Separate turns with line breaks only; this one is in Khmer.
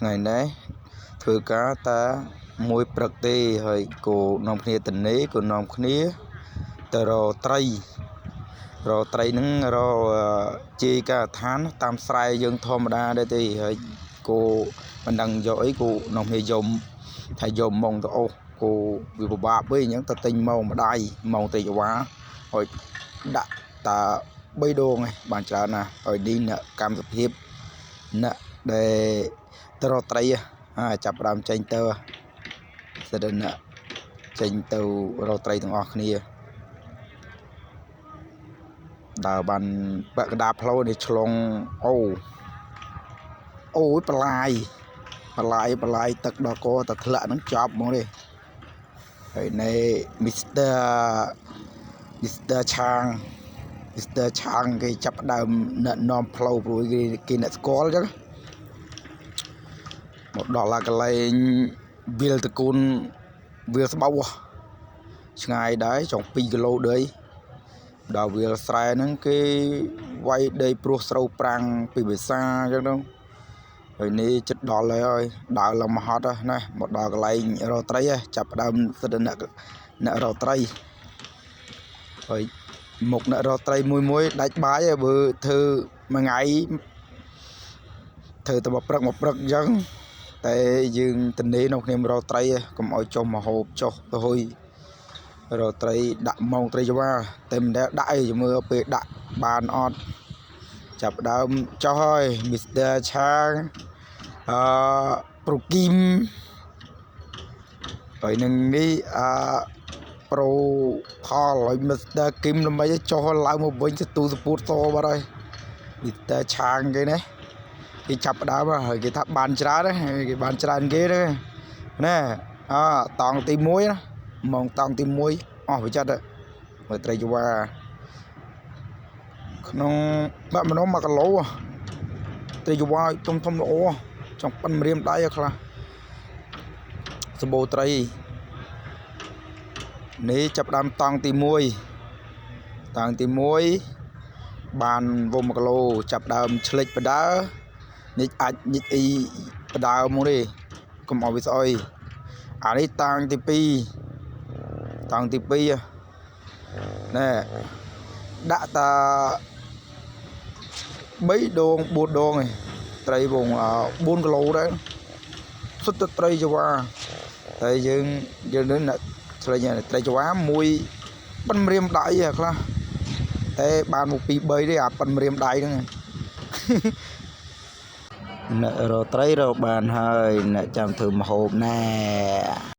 ថ្ងៃនេះធ្វើការតាមួយព្រឹកទេហើយគោនាំគ្នាទៅនេះគោនាំគ្នាទៅរកត្រីរកត្រីហ្នឹងរកជីកាដ្ឋានតាមស្រែយើងធម្មតាដែរទេហើយគោមិនដឹងយកអីគោនាំគ្នាយកថាយកម៉ងទៅអូសគោវាពិបាកពេកអញ្ចឹងទៅទិញម៉ងម្ដាយម៉ងត្រីចវាហើយដាក់តា3ដងឯងបានច្រើនណាស់ហើយនេះអ្នកកម្មសភាពអ្នកដែលទៅរកត្រីចាប់ផ្ដើមចេញទៅសិតអ្នកចេញទៅរកត្រីទាំងអស់គ្នាដើរបានពាក់កណ្ដាលផ្លូវនេះឆ្លងអូអូយបន្លាយបន្លាយបន្លាយទឹកដល់កតែធ្លាក់ហ្នឹងចប់ហ្មងទេហើយនេះ Mister ឆាង Mister ឆាងគេចាប់ផ្ដើមអ្នកនាំផ្លូវព្រោះគេអ្នកស្គាល់អញ្ចឹងមកដល់កន្លែងវាលតកូនវាលស្បូវឆ្ងាយដែរចង់2គីឡូដីដល់វាលស្រែហ្នឹងគេវាយដីព្រោះស្រូវប្រាំងពីវិសាអញ្ចឹងទៅហើយនេះចិត្តដល់ហើយដើរឡើងមកហត់ណាមកដល់កន្លែងរកត្រីចាប់ផ្ដើមសិទ្ធិអ្នករកត្រីហើយមុខអ្នករកត្រីមួយមួយដាច់បាយហើយបើធ្វើមួយថ្ងៃធ្វើតែមកព្រឹកមកព្រឹកអញ្ចឹងតែយើងតនេនៅគ្នារកត្រីកុំឲ្យចុះមកហូបចុះទៅហុយរកត្រីដាក់ម៉ងត្រីចវាតែមិនដែលដាក់អីមើលពេលដាក់បានអត់ចាប់ដើមចុះហើយ Mister ឆាងអឺប្រូគីមហើយនឹងនេះអឺប្រូផលហើយ Mister គីមដើម្បីចុះឡើងមកវិញទៅទូសពូតសបាត់ហើយ Mister ឆាងគេនេះគេចាប់ដើមហើយគេថាបានច្រើនគេបានច្រើនគេទេណែអតង់ទី1ណាម៉ោងតង់ទី1អស់វិចិត្រមើលត្រីចវាក្នុងបាក់ម្នំ1គីឡូត្រីចវាធំធំល្អចង់ប៉ិនម្រាមដៃខ្លះសម្បូរត្រីនេះចាប់ដើមតង់ទី1តង់ទី1បានវង1គីឡូចាប់ដើមឆ្លិចបដើនេះអាចញិចអីបដើមកទេកុំឲ្យវាស្អុយអានេះតាំងទី2តាំងទី2ណែដាក់តា3ដង4ដងឯងត្រីវង4គីឡូដែរសុទ្ធតែត្រីចវាតែយើងនេះអ្នកឆ្លេញត្រីចវាមួយប៉ិនម្រាមដៃខ្លះតែបានមក2 3ទេអាប៉ិនម្រាមដៃហ្នឹងអ្នករកត្រីរកបានហើយអ្នកចាំធ្វើម្ហូបណែ។